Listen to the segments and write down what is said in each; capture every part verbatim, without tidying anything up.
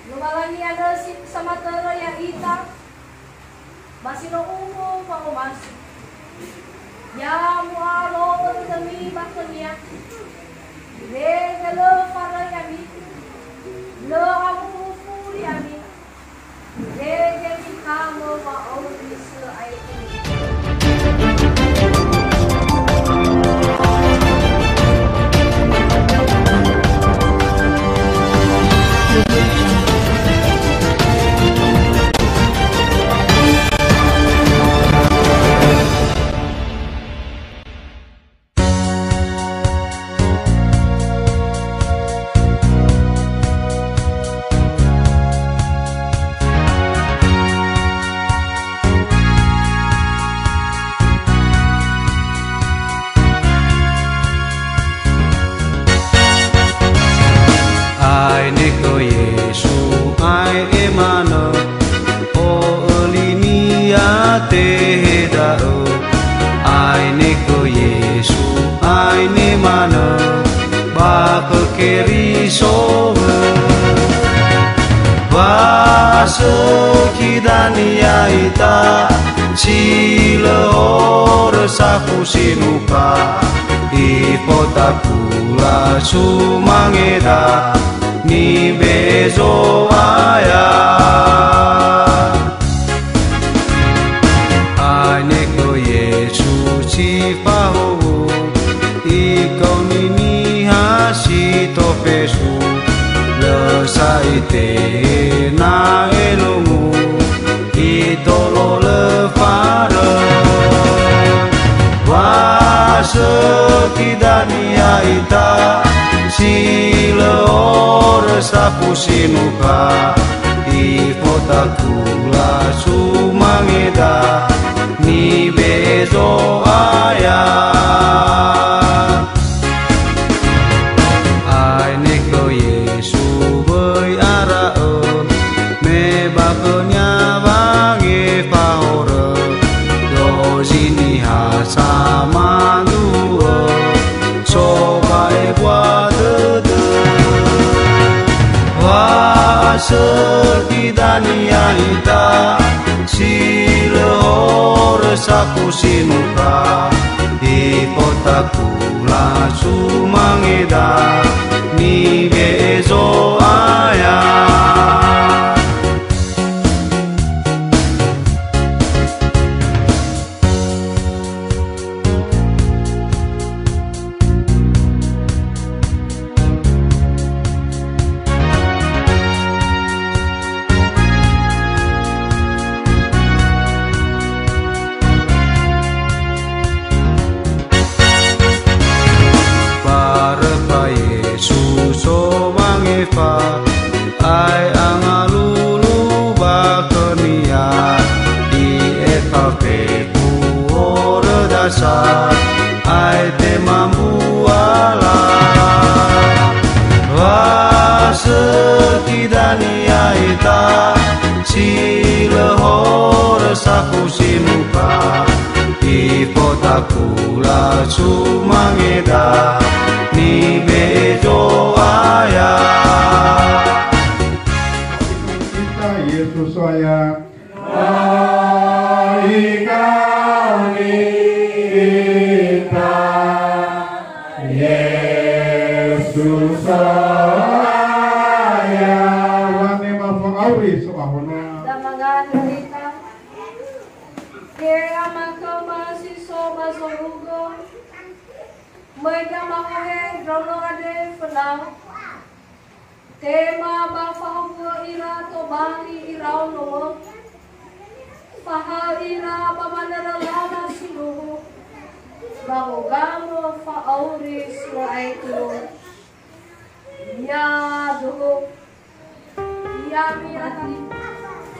Lowalangi andrö si samatörö ya'ita, ba si no umbu fa'omasi. Ya mu'alo'ö dödömi ba khö-Nia. Irege lö faröi ami, lö amu'ufuri ami. Irege mikamö wa'auri si lö aetu. Aine khö Yesu, ae'e manö, o'öli niha tehe da'ö. Aine khö Yesu, aine manö, ba khö Keriso. Wa sökhi dania ita, si lö horö safu sinuka, ifotakula sumangeda, nibe'e Zo'aya. Aine khö Yesu si fahuwu, ikaoni niha si tofesu, lö sa itehe na elungu, itolo lö farö. Wa sökhi dania ita, si lö horö safu sinuka, ifotakula sumangeda, nibe'e Zo'aya. Aine khö Yesu böi ara'ö, me ba khö-Nia wangefa horö, dozi niha samandu'ö, so ba ebua dödö. Wa sökhi dania ita, si lö horö safu sinuka, ifotakula sumangeda, nibe'e Zo'aya. Baröfa Yesu so wangefa, ae angalulu ba khö-Nia, i'efa fefu horö dasa, ae tema mbuala. Wa sökhi dania ita, si lö horö safu sinuka, ifotakula sumangeda, nibe'e Zo'aya. Kita Yesus So'aya. Ba ikaoni ita, Yesu So'aya. Wanema fa'auri so'ahono. Da mangandrö ita. He Ama khöma si so ba zorugo, möi gamaohe ndraono andre fönau. Tema ba fahowu'ö ira tobali iraono-Mö. Fahaö ira ba wanörö lala sindruhu, ba wogamö fa'auri si lö aetu. Yaduhu. Ya'ami ati.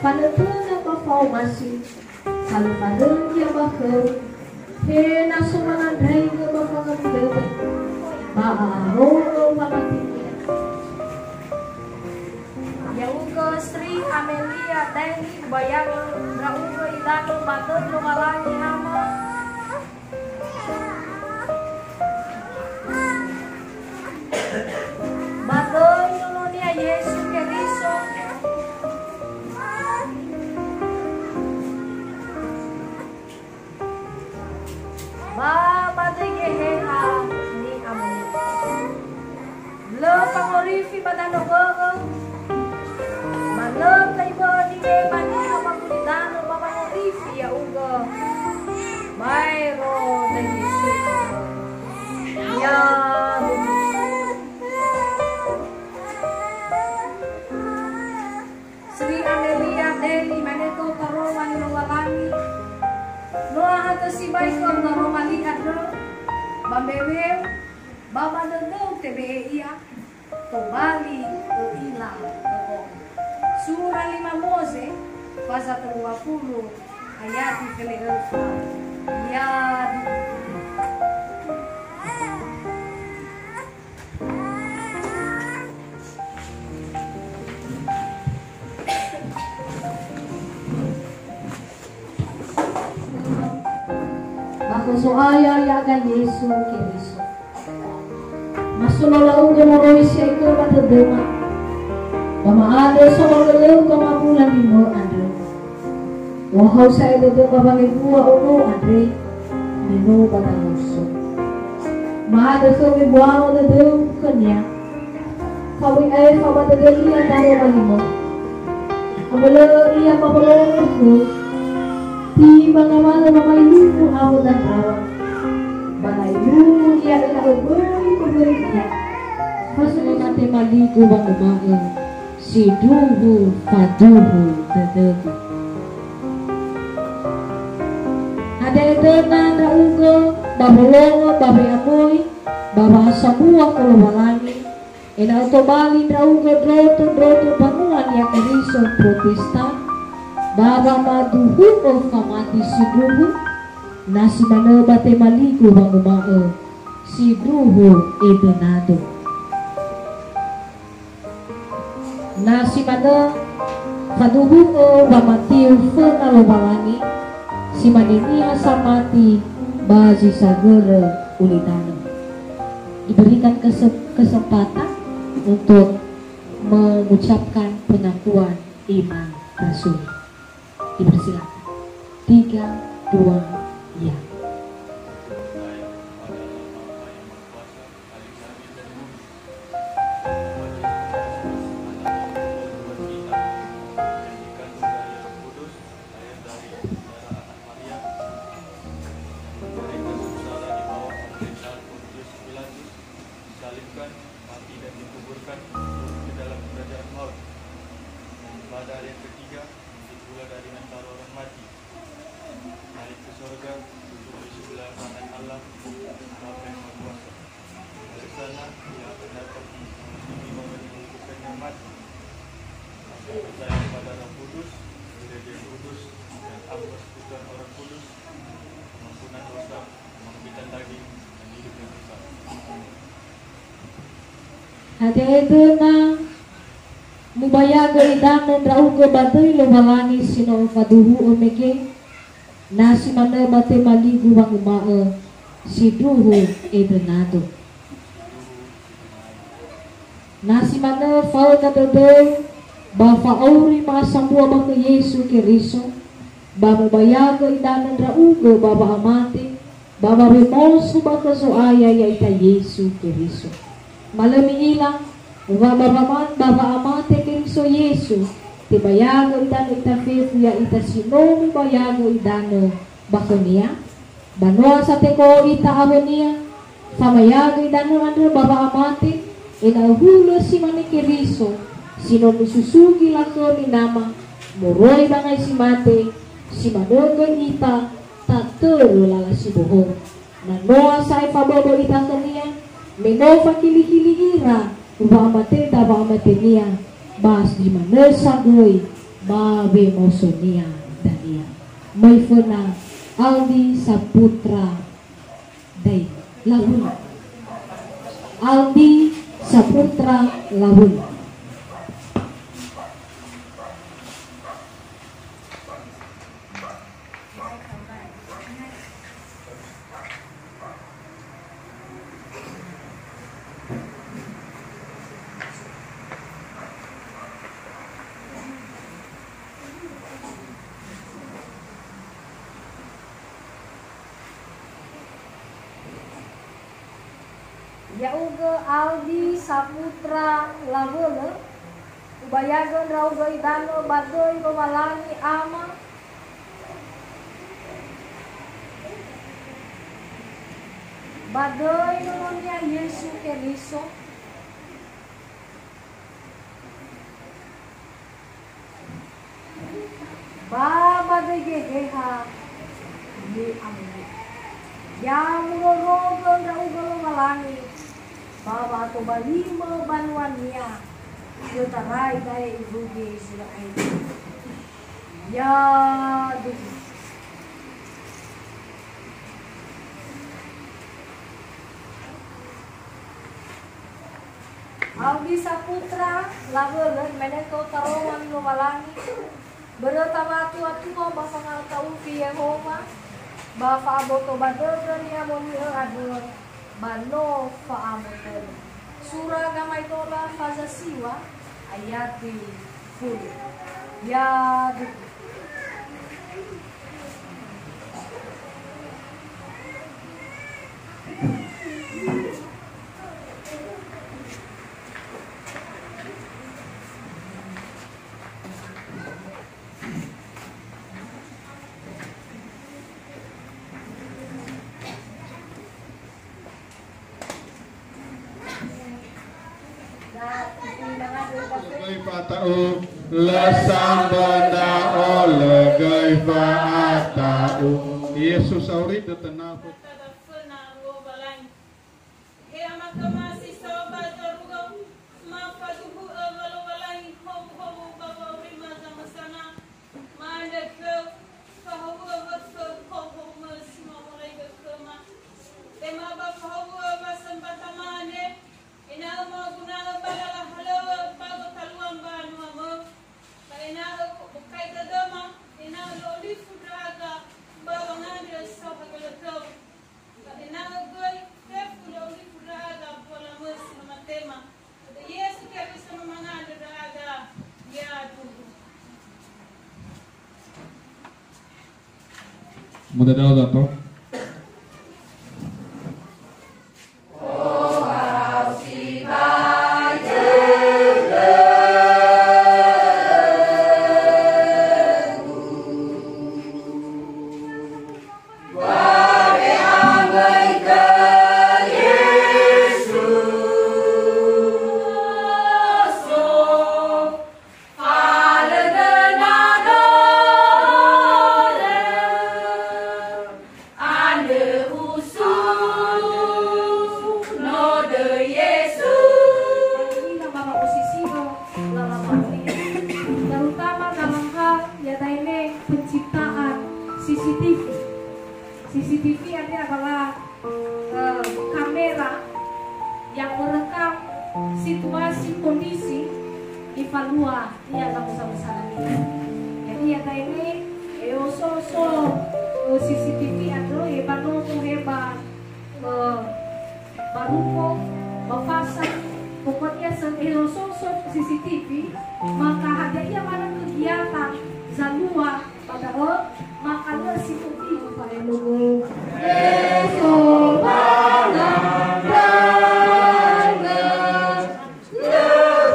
Fanötöna ba fa'omasi, salö farönggi ba khöu, he na so wanandraigö ba fangömödödö, ba a'aro'ö wamati-Nia. Ya'ugö Sri Amelia Daini ubayagö ndra'ugö idanö ba döi Lowalangi Ama. Ba döi Nono-Nia Yesu Keriso, Lowalangi, no ahatö sibai khöu daroma li andrö, ba mbeweu, ba ba dödöu tebe'e ia, tobali ö'ila ö'o'ö. Sura lima Moze, faza tölu ngafulu, ayati fele'öfa. Yadu. Ba khö Zo'aya ya'aga Yesu Keriso. Ma so no la'ugö moroi si aigö ba dödöma, ba ma'andrö so ba löleu gamabula limö andrö. Ohou sa'ae dödöu ba wangebua ono andre, me no ba dalosö. Ma'andrö khöu wembua'ö dödöu khönia, fa'oi aefa ba dödönia daroma limö. Abölö'ö ia ba bolonö khöu, tiba ngawalö wamaelungu awö dandraw̃a. Ba na elungu ia ena'ö böi möböi ia, fasugi mate maligu wanguma'ö, sindruhu faduhu dödögu. Hadia edöna ndra'ugö ba wolongo ba we'amöi ba wa'asambua khö Lowalangi, ena'ö tobali ndra'ugö ndroto-ndroto mbanua Niha Keriso Protestan, ba wamaduhu'ö famati sindruhu, na si manö ba temaligu wanguma'ö, sindruhu edönadu. Na si manö, faduhu'ö wamatiu föna Lowalangi, si mane niha samati ba zi sagörö ulidanö. Diberikan kese-, kesempatan untuk mengucapkan pengakuan iman rasuli. Dipersilakan. Tiga, dua, ya. Disalibkan, mati, dan dikuburkan, turun ke dalam kerajaan maut. Pada hari yang ketiga, dipula dari antara orang mati. Naik ke sorga, duduk di sebelah kanan Allah, Bapa yang Maha Kuasa. Dari sana, Ia akan datang menghakimi orang yang melakukannya mati. Aku percaya kepada Roh Kudus, Gereja Kudus, dan am persekutuan orang kudus, pengampunan dosa, kebangkitan daging, dan hidup yang kekal. Amin. Hadia edöna mubayagö idanö ndra'ugö ba döi Lowalangi si no ufaduhu'ö mege? Na si manö ba temaligu wanguma'ö, sindruhu edönadu. Na si manö faöna dödöu ba fa'auri ma'asambua ba khö Yesu Keriso, ba mubayagö idanö ndra'ugö ba wa'amate, ba wawemoso ba khö Zo'aya ya'ita Yesu Keriso. Ma lö mi'ila, wa ba wama-, ba wa'amate Keriso Yesu, tebayagö idanö ita fefu ya'ita si no mubayagö idanö ba khö-Nia? Ba noa sateko'ö ita awö-Nia, famayagö idanö andrö ba wa'amate, ena'ö hulö si mane Keriso, si no nususugi lakhömi Nama, moroi ba ngai si mate, si manö göi ita tatörö lala si bohou. Na noa sa'ae faböbö ita khö-Nia, me no fakhilikhili ira wa'amateda wa'amate-Nia, ba zi manö sa göi ba wemoso-Nia dania. Möi föna Aldi Saputra Dai Lawöna. Aldi Saputra Lawöna. Ya'ugö Aldi Saputra Lawölö, ubayagö ndra'ugö idanö ba döi Lowalangi Ama, ba döi Nono-Nia Yesu Keriso. Ba ba döi Geheha ni'amoni'ö. Ya murorogö ndra'ugö Lowalangi, ba wa'atobalimö banua-Nia, i'otarai da'e irugi Gizera'eli. Yaduhu. Hadia saputra, labölö, imane khöu taroma li Lowalangi, börö tamatua-tua ba fanga'öta'ufi Yehowa, ba fa'aboto ba dödö ni'amoni'ö andrö, ba no fa'amötörö. Sura Gamaedola faza siwa, ayati fulu. Yaduhu. Göi fa'ata'u, lö sambö ndra'o, lö göi fa'ata'u. Yesu sauri dötönafö. He Amatöma si so ba zorugo, ma faduhu'ö wa Lowalangi howuhowu ba wa'aurima zamösana, ma'andrö khöu, fahowu'ö wökhö howuhowumö si ma'omoraigö khöma. Tema ba fahowu'ö wa sambata mane, ena'ö ma'oguna'ö ba lala halöŵö ba gotalua mbanuamö, ba ena'ö bokai dödöma, ena'ö lö olifu ndra'aga ba wangandrö saohagölö khöu. Ba ena'ö göi fefu lö olifu ndra'aga mbuala mösi hamatema. Ba döi Yesu Keriso no mangandrö ndra'aga, yaduhu. Mudah dalam atau? Terutama dalam hal ya'ia da'e penciptaan C C T V. C C T V andre adalah, eh, kamera yang merekam situasi kondisi nifalua ia zamösa-mösana niha. Jadi ya'ia da'e, eh, oso-oso, eh, C C T V andrö, eh, ba nomo, eh, ba, eh, ba ruko, ba fasa, pokoknya se-, eh, oso-oso C C T V, maka hadia ia manö kegiatan zalua Padahal maka lö si u'ila fa'elungu. Eso bala dangö, lö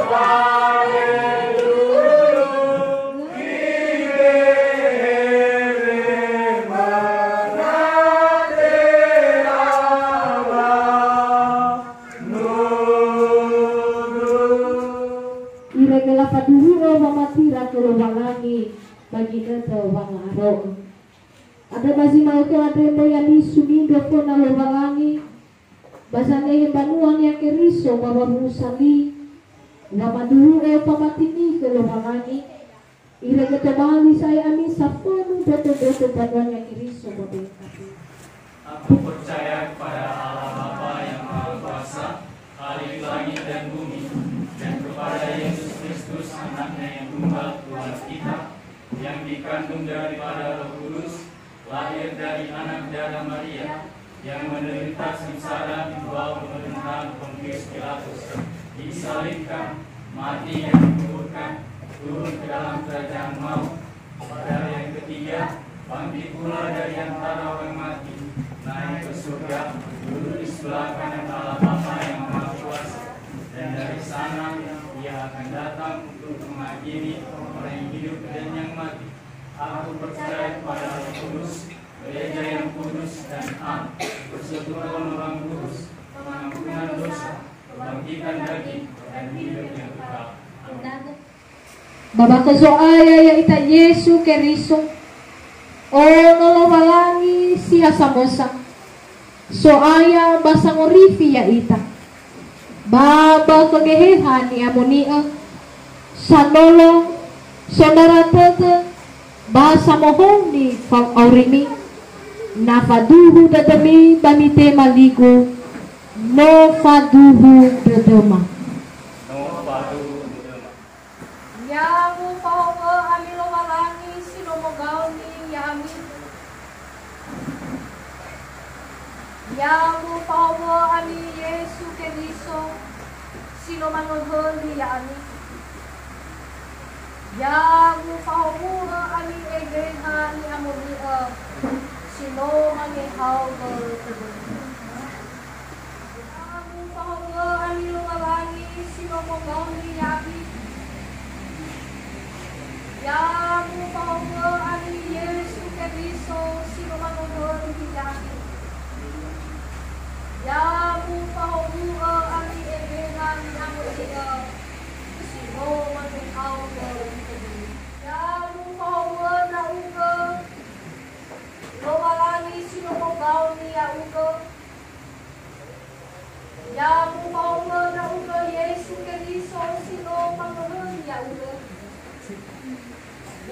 fa'elungu, ibe'e mörate Allah. Irege lafaduhu'ö wamatira khö Lowalangi ba ginötö wanga'aro'ö. Andrö ba zi ma'ökhö andre möi ami sumindro föna Lowalangi, ba zanehe mbanua-Nia Keriso ba wawu'usa li, wamaduhu'ö famatimi khö Lowalangi, Irege tobali sa'ae ami safönu mboto-mboto mbanua-Nia Keriso ba B K P. Aku percaya kepada Allah Bapa yang Maha Kuasa, Khalik langit dan bumi, dan kepada Yesus Kristus, Anak-Nya yang tunggal, Tuhan kita, yang dikandung daripada Roh Kudus, lahir dari anak darah Maria, yang menderita sengsara di bawah pemerintahan Pontius Pilatus, disalibkan, mati dan dikuburkan, turun ke dalam kerajaan maut, pada hari yang ketiga, bangkit pula dari antara orang mati, naik ke surga, duduk di sebelah kanan Allah Bapa yang Maha Kuasa, dan dari sana Ia akan datang untuk menghakimi orang yang hidup dan yang mati. Aku percaya kepada Roh Kudus, Gereja yang kudus dan am, persekutuan orang kudus, pengampunan dosa, kebangkitan daging, dan hidup yang kekal. Amin. Ba ba khö Zo'aya ya'ita Yesu Keriso, Ono Lowalangi si ha samösa, So'aya ba Sangorifi ya'ita. Ba ba khö Geheha Ni'amoni'ö, Sanolo, Sondara tödö, ba Samohoni fa'aurimi, na faduhu dödömi ba mitema ligu, no faduhu dödöma. No faduhu dödöma. Ya mufahoŵö ami Lowalangi si no mogaoni ya'ami. Ya mufahoŵö ami Yesu Keriso si no mangöhöli ya'ami. Ya mufahoŵu'ö ami Eheha Ni'amoni'ö si no mangehaogö tödömi. Ya mufahoŵu'ö ami Lowalangi si no mogaoni ya'ami. Ya mufahoŵu'ö ami Yesu Keriso si no mangöhöli ya'ami. Ya mufahoŵu'ö ami Eheha Ni'amoni'ö si no mangehaogö tödömi. Ya mufahoŵu'ö ndra'ugö, Lowalangi si no mogaoni ya'ugö. Ya mufahoŵu'ö ndra'ugö Yesu Keriso si no mangöhöli ya'ugö.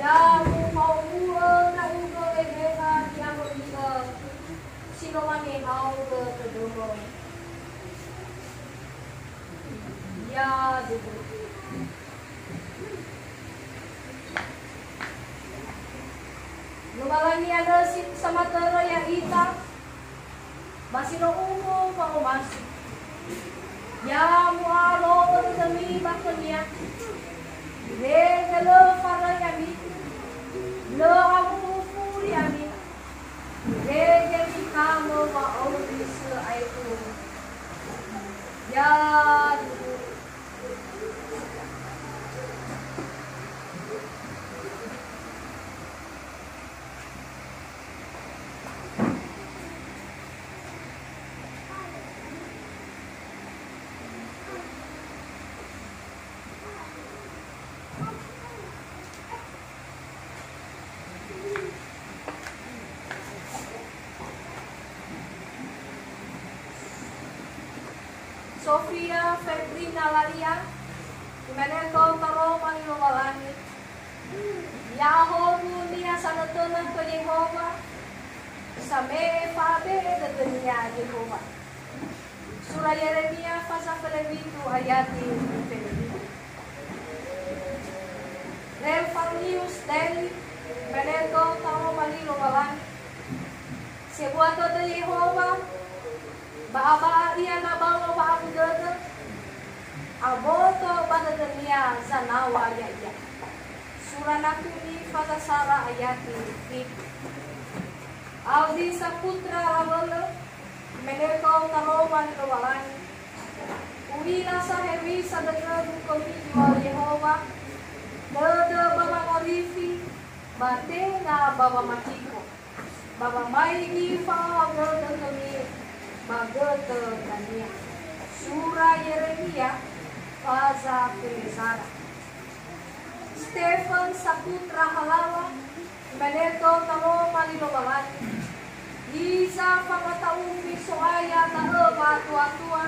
Ya mufahoŵu'ö ndra'ugö Eheha Ni'amoni'ö si no mangehaogö tödömi. Ya duhu. Lowalangi andrö si samatörö ya'ita, ba si no umbu wa'omasi. Ya mu'alo'ö dödömi ba khö-Nia. Irege lö faröi ami, lö amu'u furi ami. Irege mitamö wa'auri si'aetu. Ya duhu. Sofia Febrina Lalia, imane khöu taroma li Lowalangi. Ya'ahowu niha sanötöna khö Yehowa, same'e fa'abe'e dödönia Yehowa. Sura Yeremia faza felewitu ayati felewitu. Relfanius Deli, imane khöu taroma li Lowalangi. Sebua tödö Yehowa, ba'a-ba'a ia na bawa wa'abu dödö, aboto ba dödönia zanaŵa ya'ia. Sura Nakuni faza sara ayati fitu. Aldi Saputra Lawölö, imane khöu taroma li Lowalangi. U'ila sa hewisa dödögu khömi iŵa'ö Yehowa, dödö ba wangorifi, ba tenga ba wamakiko, ba wamaigi fa'ahaogödö khömi ba götö dania. Sura Yeremia faza felezara. Stefan Saputra Halawa, imane khöu taroma li Lowalangi. Hiza fangata'ufi So'aya da'ö wa'atuatua,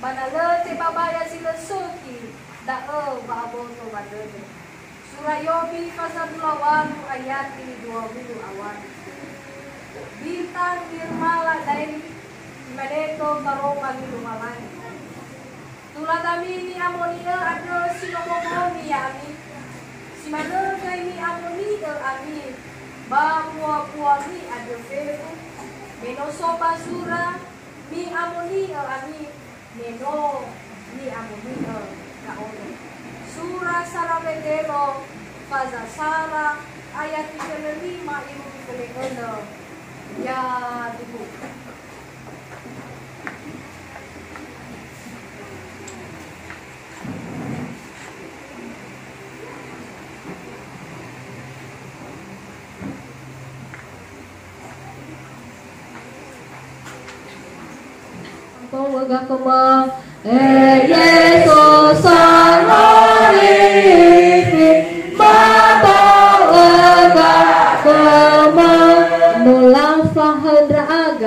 ba na lö tebabaya zi lö sökhi da'ö wa'aboto ba dödö. Sura Yobi faza dua wulu walu ayati dua wulu a walu. Bintang Nirmala Daeni, imane khöu taroma li Lowalangi. Tuladami ni'amoni'ö andrö si no mogaoni ya'ami. Si manö göi mi'amoni'ö ami ba mbuabuami andrö fefu, me no so ba zura, mi'amoni'ö ami, me no ni'amoni'ö ndra'odo. Sura Sara Wetero, faza sara, ayati felelima irugi fele'önö. Ya duhu. Engkau wegah kema, eh, Yesus, Sangorifi.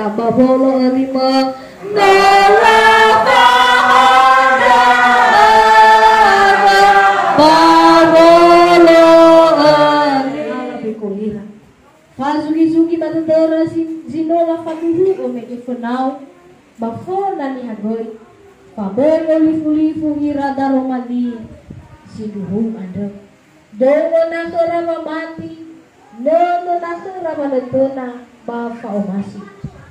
Ba wolo'ö limö, no lafahondra'ö ba wolo'ö. Lala bekolira. Fazugi-zugi ba dödöra zi, zi no lafaduhu'ö me'e fönau ba föna niha göi, fa böi olifu-lifu ira daroma li sindruhu andrö. Döngö na khöra wamati, nöngö na khöra wanötöna ba fa'omasi.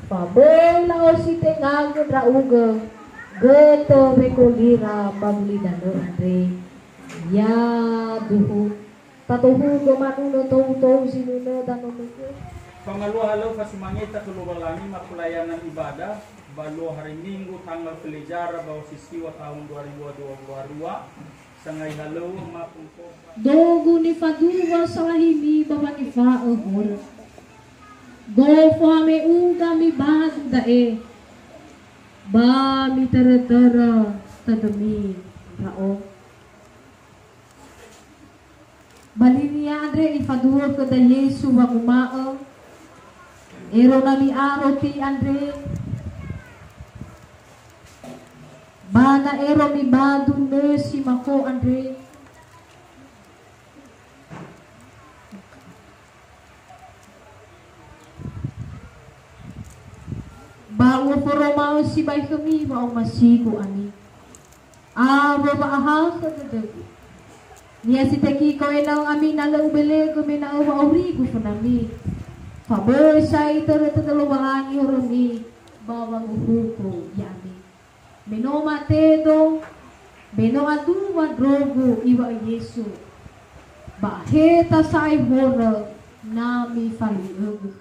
Fa böi la'osi tengagö ndra'ugö, götö wekolira ba gulidanö andre. Ya duhu, tatohugö manunö tou-tou zinunö danö mege. Fangalua halöŵö fasumangeta khö Lowalangi ma pelayanan ibadah ba luo hari Minggu tanggal Pelizara ba Osisiwa tahun dua ribu dua puluh dua. Sangai halöŵö ma pungkofa. Dogu nifaduwa salahimi ba wangefa'ö horö. Gofu hame'uga mibadu da'e, ba mitörö-törö tödömi ndra'o. Ba linia andre ifaduhö khöda Yesu wanguma'ö, ero na mi'a roti andre, ba na ero mibadu nösi mako andre, ba u'oforoma'ö sibai khömi wa'omasigu ami. Awö wa'ahakhö dödögu. Niha si tekiko ena'ö ami na lö ubelegö mena'ö wa'aurigu fönami. Fa böi sa'ae itörö tödö Lowalangi horömi ba wanguhuku ya'ami. Me no matedo, me no aduwa ndrogu iŵa'ö Yesu. Ba aheta sa'ae horö na mifaluyögö.